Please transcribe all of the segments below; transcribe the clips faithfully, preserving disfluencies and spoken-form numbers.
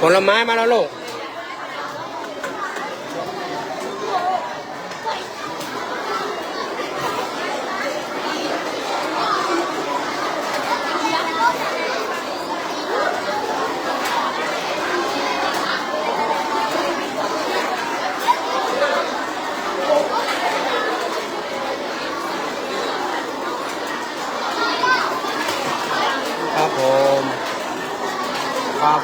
ผลไม้มาแล้วลูก ครับผม ครับ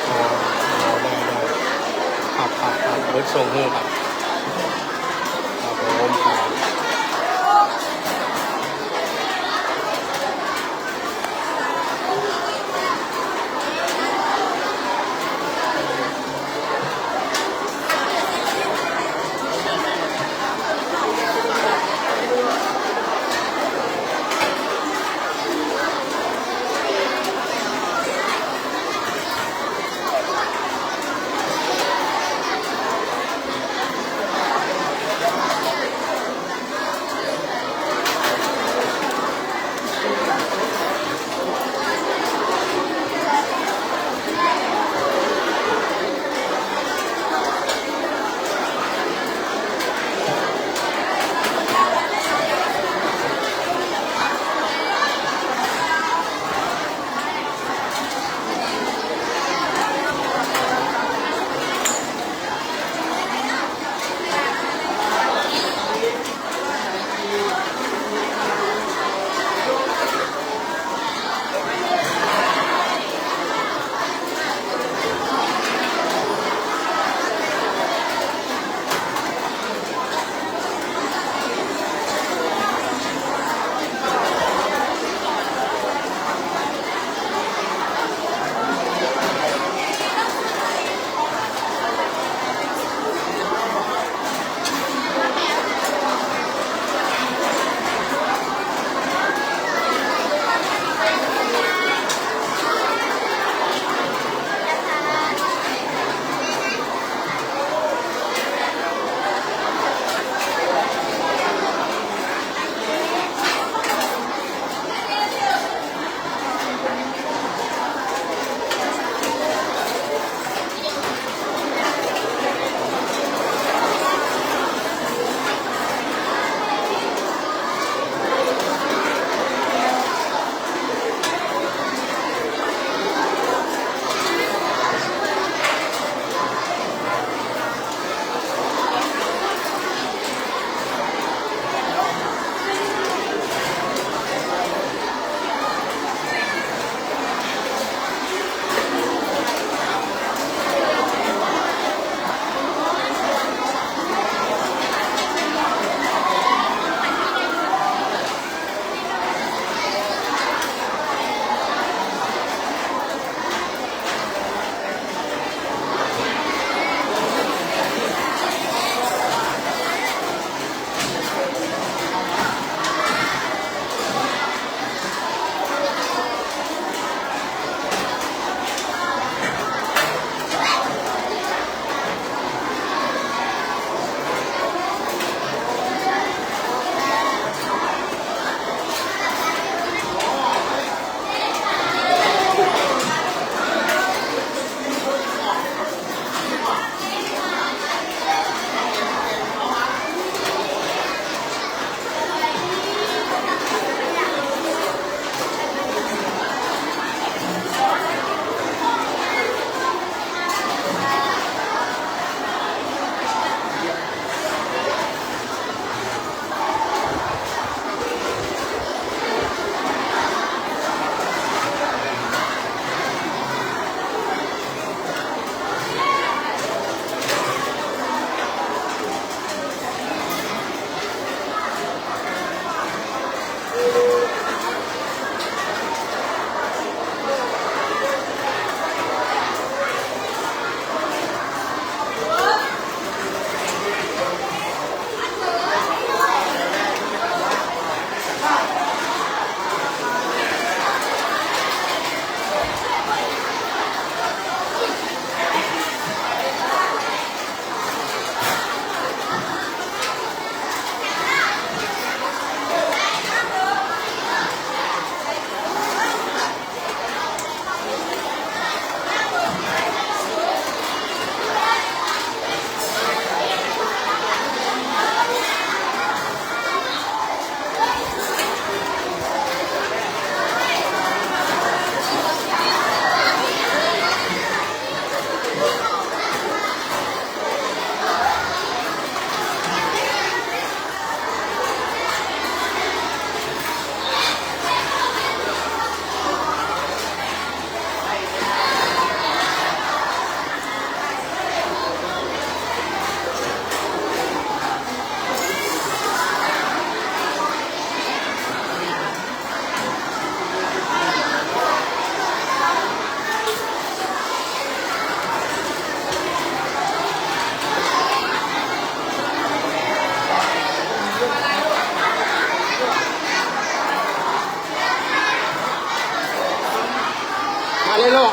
อ๋อ ได้ ได้ ครับ ครับ ครับ เดี๋ยวส่งหื้อครับ ครับผม ครับ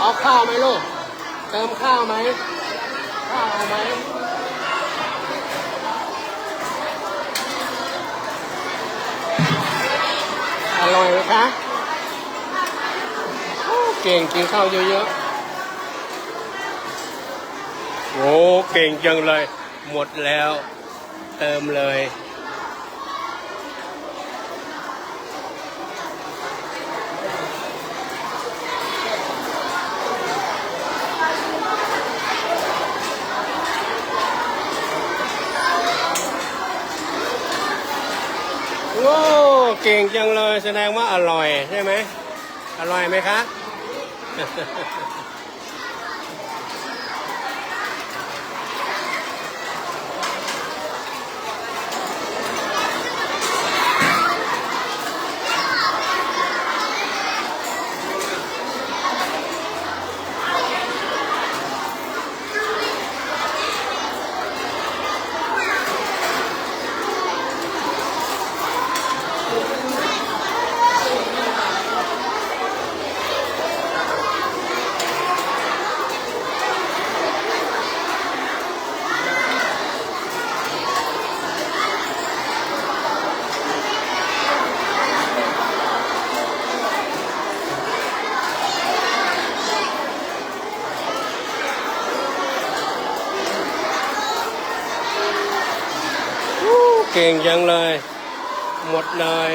เอาข้าวไหมลูก เติมข้าวไหม ข้าวเอาไหม อร่อยไหมคะ โอ้ เก่ง กินข้าวเยอะๆ โอ้ เก่งจังเลย หมดแล้ว เติมเลย โอ้ เก่งจังเลย แสดงว่าอร่อยใช่ไหม อร่อยไหมคะ อู้ เก่งจังเลย หมดเลย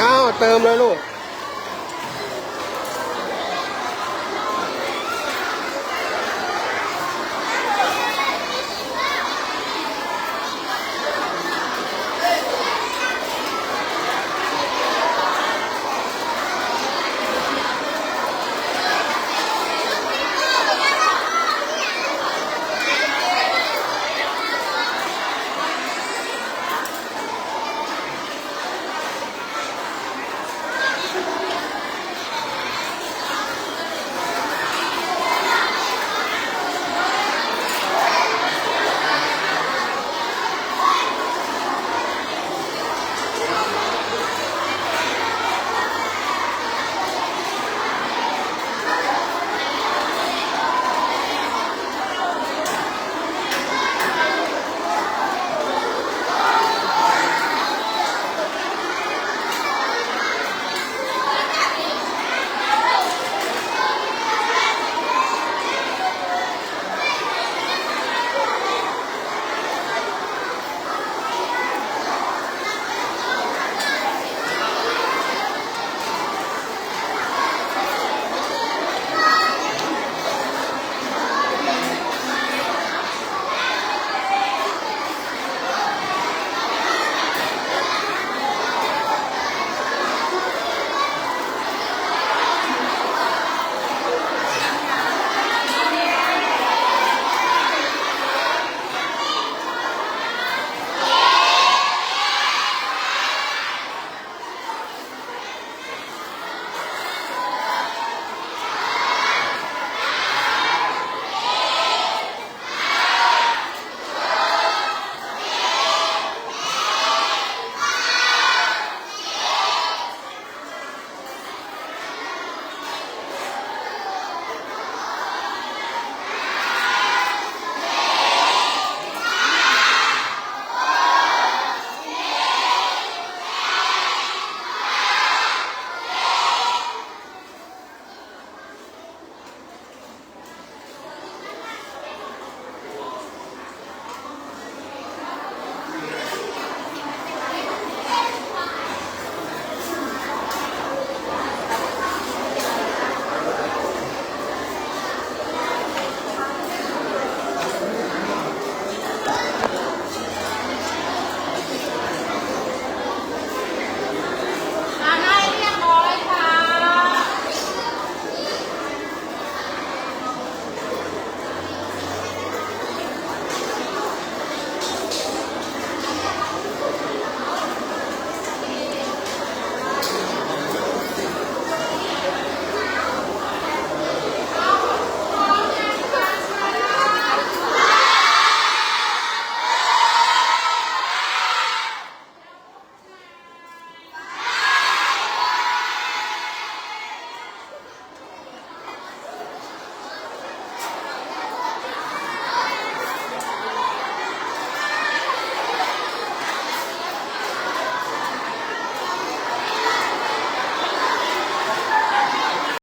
อ้าว เติมเลยลูก